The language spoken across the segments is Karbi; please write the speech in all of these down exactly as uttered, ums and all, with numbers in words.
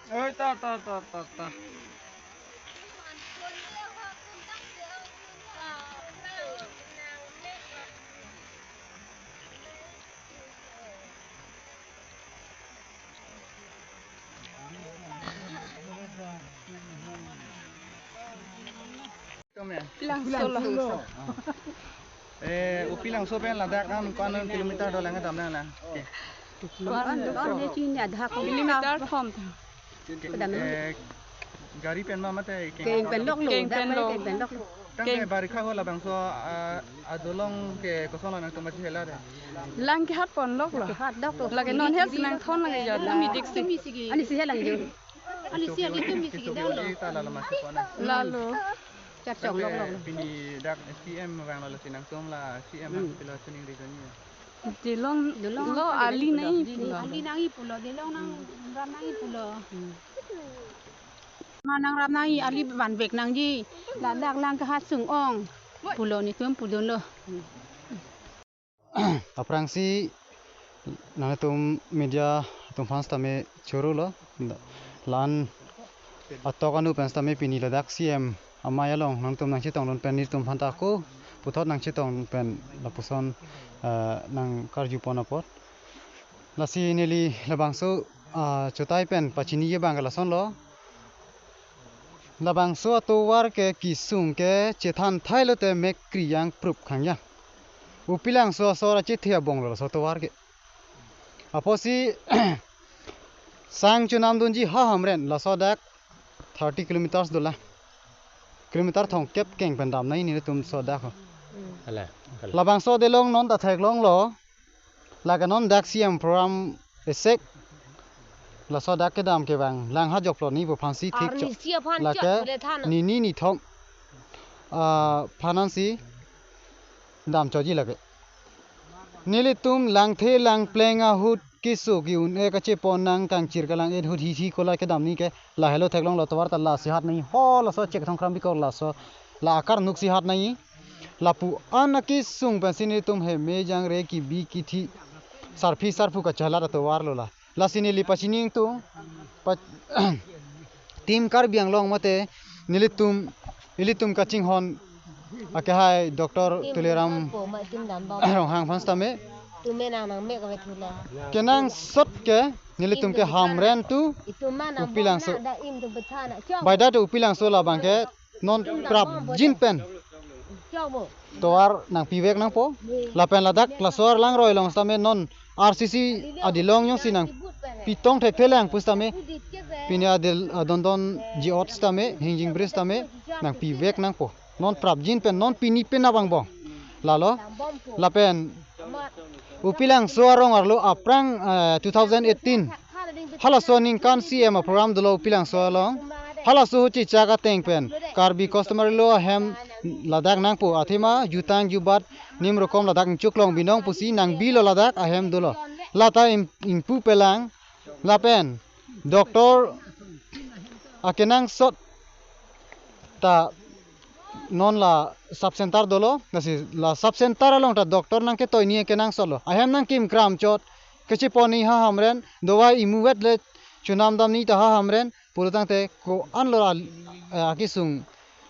Oi, ta, ta, ta, ta, ta. Pilangso, Pilangso. Eh, Upilangso pen ladak an ko-an kilometer dolang, damnang lang. Okay. Ko-an do, ko-an do, chin ya dak kilometer thom. Kedam. Eh, gari pen ma mate keng? Keng pen lok lo, keng pen lok. Keng pen lok lo. Tangte barikha ho labangso, ah, adolong ke kosonlo nangtum masi hela de? Lang ke hat pon lok lo. Hat lok lo. Lake non het nangthon lake jo, tumi dik si. Ani si helang jo. Ani si helang jo, tumi si kedam lo. Ita lalo masi pon. Lalo. Chat chong lok lok. Pini dak C M vanglo, lasi nangtum la C M Hmm. hang pilo chuning ri joni. Delong, delong lo, hang ali pilo, nangji pulo. Ali nangji pulo, delong nangrap nangji pulo. Hmm. Ma nangrap nangji, ali vanvek nangji. Ladak lang ke hat sung-ong pulo, netum pudunlo. Aphrangsi nangtum media atum aphan sitame choro lo. La-an atok anu pen sitame pini ladak C M amei along nangtum nangchetongdun pen netum aphan ta ako puthot nangchetong pen lapuson, eh, nangkarju pon apot. Lasi neli labangso, ah, chotai pen pachiniji abang ke lasonlo. Labangso atovar ke kesung ke chethan thai lote mek kri yang prup khang yang. Upilangso asor achethe abong lo laso atovar ke. Apotsi sang chonamdunji ha Hamren, laso dak thirty kilometers dolang. Kilometer thomkep keng pen damnang netum so dak ho. Ala, ala. Labangso delong non ta theklonglo. Lake non dak C M program esek. Laso dak kedam kevang lang ha joklo ni pu aphansi thik chok. Arnisi aphan lake chot pule than. Nini nithom, ah, aphan ansi dam chotji lake. Nelitum langthe langpleng ahut keso ke-un-e kachepon nang kangchir kalang-et ahut hihi kola kedam ni ke lahelo theklonglo, tovar ta lasi hat nangji ho, laso Chekthongkhram bikok laso la akarnuk si hat nangji. Lapu-an akesung pensi nelitum heme jangre kibi kithi sarpi sarpo kachelat atovar lo la. Lasi neli pachini ingtung, pa-, Team Karbi Anglong mate nelitum, ilitum kachinghon akehai Doctor Tuliram Ronghang aphan sitame kenangsot ke nelitum ke Hamren to Upilangso, baida to Upilangso labang ke non prapjin pen tovar nangpivek nangpo. Lapen ladak laso arlang roi along sitame non R C C adilong jongsi nangpitong thekthelang pu sitame pini adil adondon ji-ot sitame hingjing bridge sitame nangpivek nangpo. Non prapjin pen non pini pen abang bong. Lalo lapen Upilangso arong arlo aphrang, eh, two thousand eighteen halaso aningkan C M aprogram dolo Upilangso along. Halaso huchi chak ateng pen Karbi customary law ahem ladak nangpo, athema jutang jubat nim rokom ladak ingchuklong binong pusi nangbilo, ladak ahem dolo. Lata im-, ingpu pelang lapen doctor akenangsot ta non la sub center dolo, lasi la sub center along ta doctor nangketoi ni akenangsot lo. Ahem nangkim kram chot, kachepon ni ha Hamren, dawai imu vet le chonamdam ni ta ha Hamren, pulo tangte ko-an lo la, eh, akesung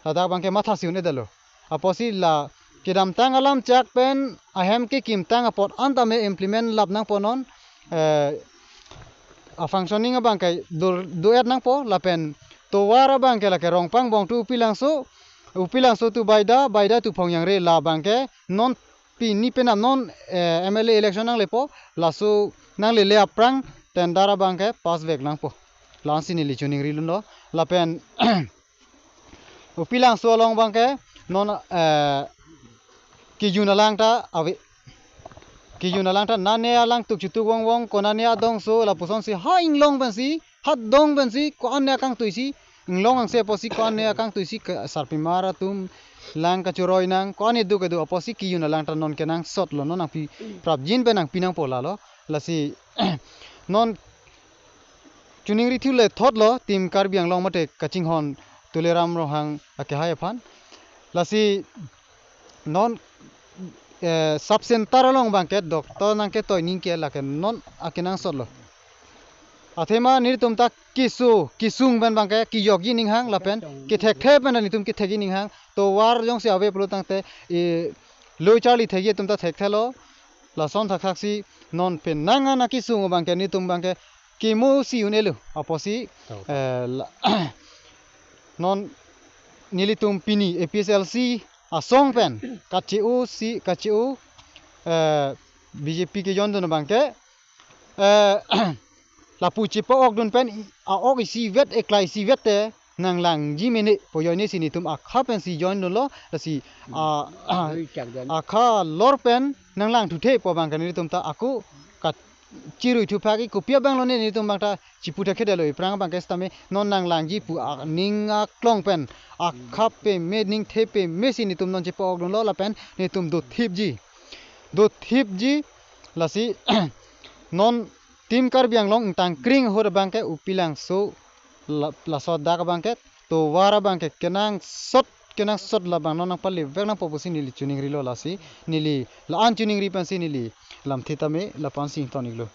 ladak abang ke mathasi un-edetlo. Apotsi la kedamtang alam chak pen ahem kekimtang apot an tame implement lap nangpo non, eh, a functioning abang ke dur-, do-et nangpo lapen tovar abang ke lake Rongpang bong to Upilangso, Upilangso to Baida, Baida to Phongjangre labang ke non pini penap non, eh, M L A election nanglepo, laso nanglele aphrang tender abang ke pass vek nangpo. La-ansi neli choningri dunlo lapen Upilangso along abang ke non, eh, kejun alang ta ave. Kejun alang ta nane alang tuk chutuk vong vong, konane adongso lapusonsi ha inglong pensi, ha dong pensi, ko-an ne akangtuisi inglong angse apotsi ko-an ne akangtuisi ke sarpimar atum lang kachoroi nang, ko-an ne duk kedo apotsi kejun alang ta non kenangsot lo, non nangpi prapjin pen nangpi nangpo lalo. Lasi non choningri thu le thot lo Team Karbi Anglong mate kachinghon Tuliram Ronghang akehai aphan. Lasi non, eh, sub center along abang ke doctor nangketoi ni ke lake non akenangsot lo. Athema nelitum ta keso kesung pen abangke kejokji ninghang lapen kethekthe pen nelitum kethekji ninghang. Tovar jongsi ave pulo tangte, e, loi charli thekji atum ta thekthelo. Lason thakthaksi non penang ana kesung abangke nelitum abangke kemosi un-elo apotsi, eh, la, non nelitum pini A P H L C asong pen kache-osi kache-o, eh, B J P kejoin dun abangke, eh, lapu chepa-ok dun pen a-ok isivet, eklai isivet te nanglangji mene pu ajoinesi nelitum akha pensi join dunlo, lasi, ah, akha lor pen nanglangthu the pu abangke nelitum ta ako kachirui thuphaki kopi abang lone nelitum abang ta chipu thekthedetlo, aphrang abangke sitame non nanglangji pu aning aklong pen akha peme, ningthe pemesi nelitum non chepa-ok dunlo lapen nelitum dothipji. Dothipji, lasi non Team Karbi Anglong ingtang kring ahut abangke Upilangso la, laso adak abangke tovar abangke kenangsot kenangsot labang non nangpalevek nangpo pusi neli chiningrilo, lasi neli la-an chiningri pensi neli lamthe tame lapu-an si ington-iklo.